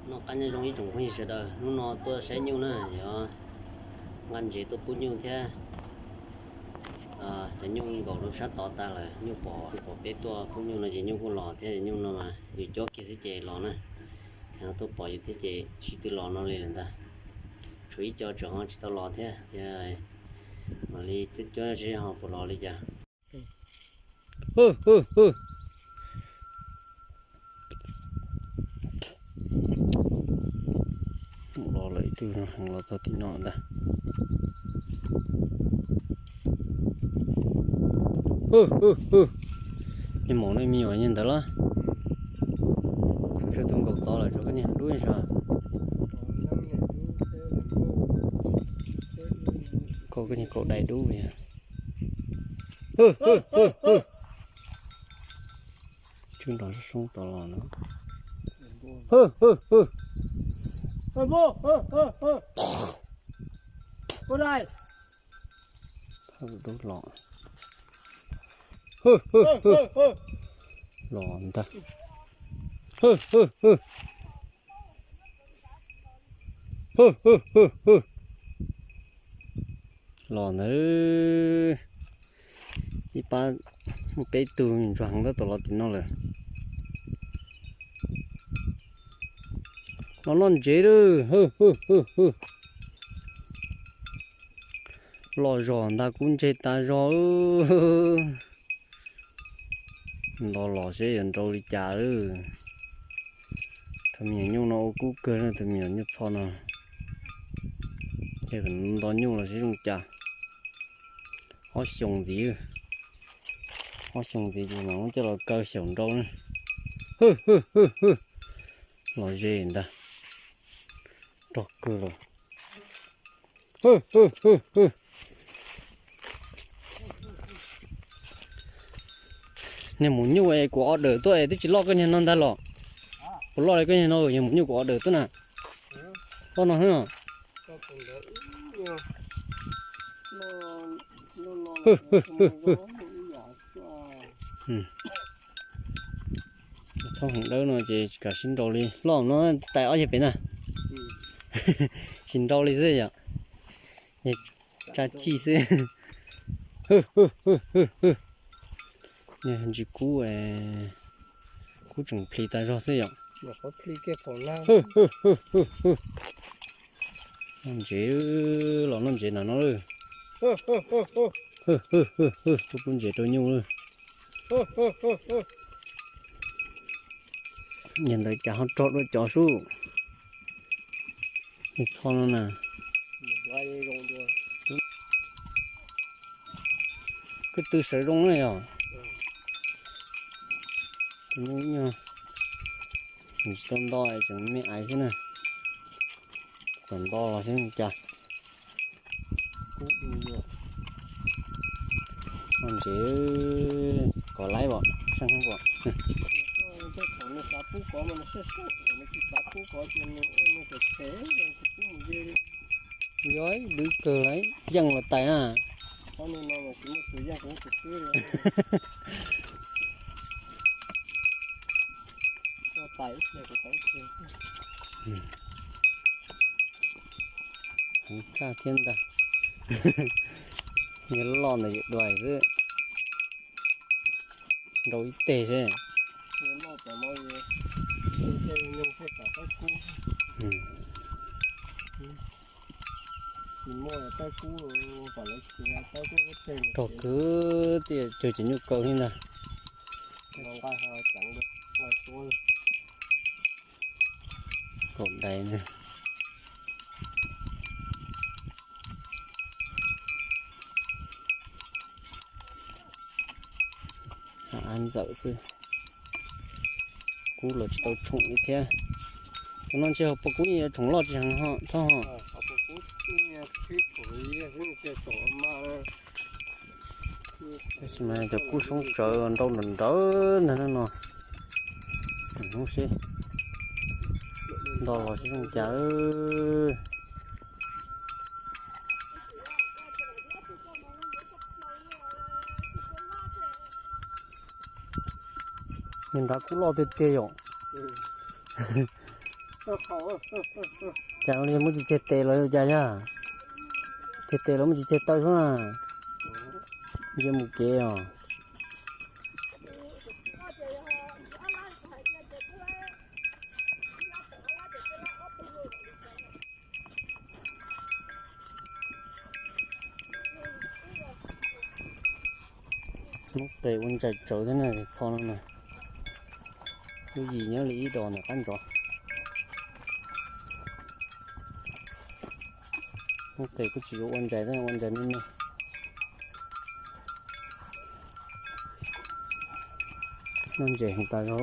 Noj qab nyob zoo ib tsoom phooj ywg sawv daws, hnub no tuaj saib nyuj na, yog nqa ntsev tuaj pub nyuj thiab. Cov nyuj nkaum rau sab tod tag lawm, nyuj pom, pom peb tuaj pub nyuj no ces nyuj kuj los thiab, nyuj no mas yus cob kiag xwb ces los na. Tuaj pom yus thiab ces tsis twb los no li lawm ntag. Tshuav ib co tseem ho tsis tau los thiab, mam li cuab cuab seb ho puas los li cas. Los lawm ib tug heev los txog tim no ntag. Niag maum no me nyuam niag ntawd los? Tshuav tus nkaum tod lawm, tshuav koj niag dub sav. Koj niag kaum dais dub. Tswb nrog soob tod los no. Los, los ntag. Los ntawd, ib pab muaj peb tug ntsuag heev tab tom los tim no lawm. Los noj ntsev lawm. Los zog ntag, kub ntseg tas zog. Nto los seb yuav nrau li cas lawm. Tus me nyuam nyuj no ua kub kawg, tus me nyuam nyuj txho no. Ces nto nyuj los seb zoo cas. Ob xyoos ntxiv, ob xyoos ntxiv ces mam muab coj los kaw xyaum nrau na. Los ze ntag, rog kawg los. Niag maum nyuj es kuv order tuaj es twb tsis loj koj niag no ntag los? Puas loj li koj niag no, niag maum nyuj kuv order tuaj na. Loj no xwb. Txhob heev dawb no ces tsis kam sib nrau li. Loj no tais ob yawg pem na. Tsis nrau li xwb yom. Tsa chij xwb. Niag ntsis kub, kub tseem plhis tas zog xwb yom. Noj ntsev, los noj ntsev na no lawm. Tuaj pub ntsev rau nyuj lawm. Niag ntawd cas ho rog dua cov sub. Txhob no na. Koj tw sawv zoo na yog. Tsis tau nto, tseem me aiv xwb na. Kom nto los xwb cas. Ntsev, kov laib pom, seej pom. Yog dwb kawg lawm, yeej los tais na. Heev tshaj thiab ntag. Yog loj ntawm yawm duais xwb. Nrau ib teg xwb. Rog kwv tias cuag cov nyuj kaus li ntag. Kaum dais na. Av ntxawm xwb. Kub los tsis tau tshoom li thiab. Tam no ntshe ho pom kub yeej yuav tshoom loj tsis heev ho thob ho. Tab sis mas cov kub soob tsawv nrau nrawm nrawv ntag no. Hnub seb nto los seb zoo cas. Niag nrad kub loj tiag tiag yom. Cas ua li muaj tsis tseg tes los cas yog? Tseg tes los muaj tsis tseg taw xwb na. Ntshe mus kev os. Noob qes ua ntsais tsawv thiab na, txho no na. Lub yim nyob li ib dos ntawm qab ntsov. Noob qes kuj tsis yuav ua ntsais thiab, ua ntsais me me. Noj ntses heev tas zog.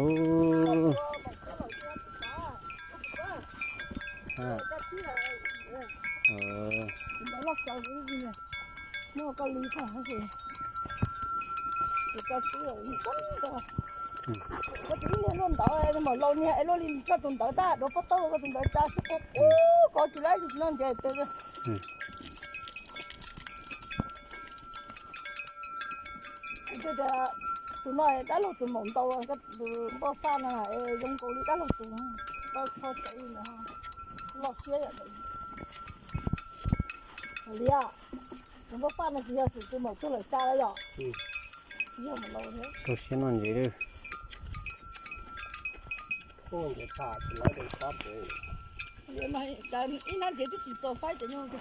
Koj tus ib niag luaj ntawd, mam laus niag es luaj li koj tus ntawd tab, dov pob taub koj tus ntawd tas, koj tsis laib tsis noj ntses tes. Kuv twb tias tus no dab laug tus maum ntau, koj tus npoj faj no zoo nkaus li dab laug tus, koj txhob txawv li ntawd, loj siab yom. Liam, tus npoj faj no tsis yog xwm tus maum tuag lawm xya lawm yom? Yog maum laus thiab. Rau siab noj ntses lawm. Ib hnab ntses twb tsis txaus faib cov nyuj.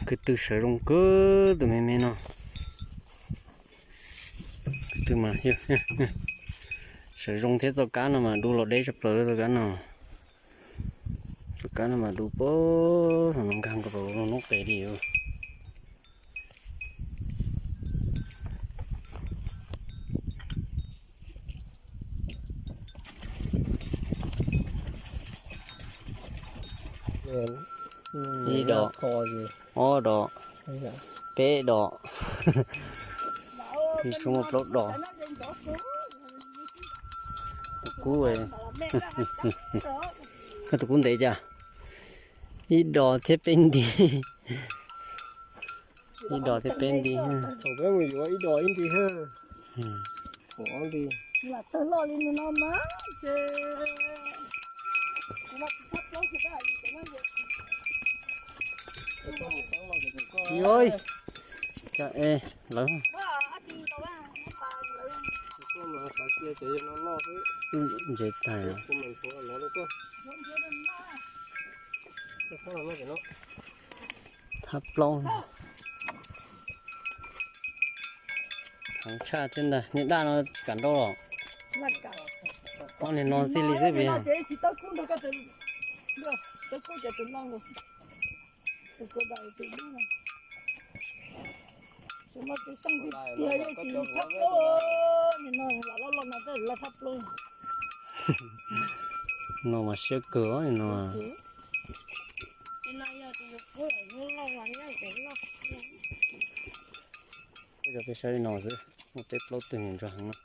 Kwv tw sawv zoo kawg tus me me no. Kwv tw mas sawv zoo thiab, txoj kab no mas dub los deb tshaj plaws, txoj kab no. Txoj kab no mas dub pab no nkag nkaus rau noob qes li. Ib dos, ob dos, peb dos, ib tsuag muaj plaub dos. Tus kub, koj tus kub ntev cas? Ib dos thiab peb nti. Ib dos thiab peb nti. Thaum peb mus yuav ib dos ib nti thiab. Ob nti. Yog, cas es lawv ntses tag. Thab plaub. Heev tshaj thiab ntag, niag daj no tsis kam nrau los. Ob niag no txij li xwb vim. No mas siab kawg no. Cov peb saib li no xwb, muaj peb plaub twg ntsuag heev no.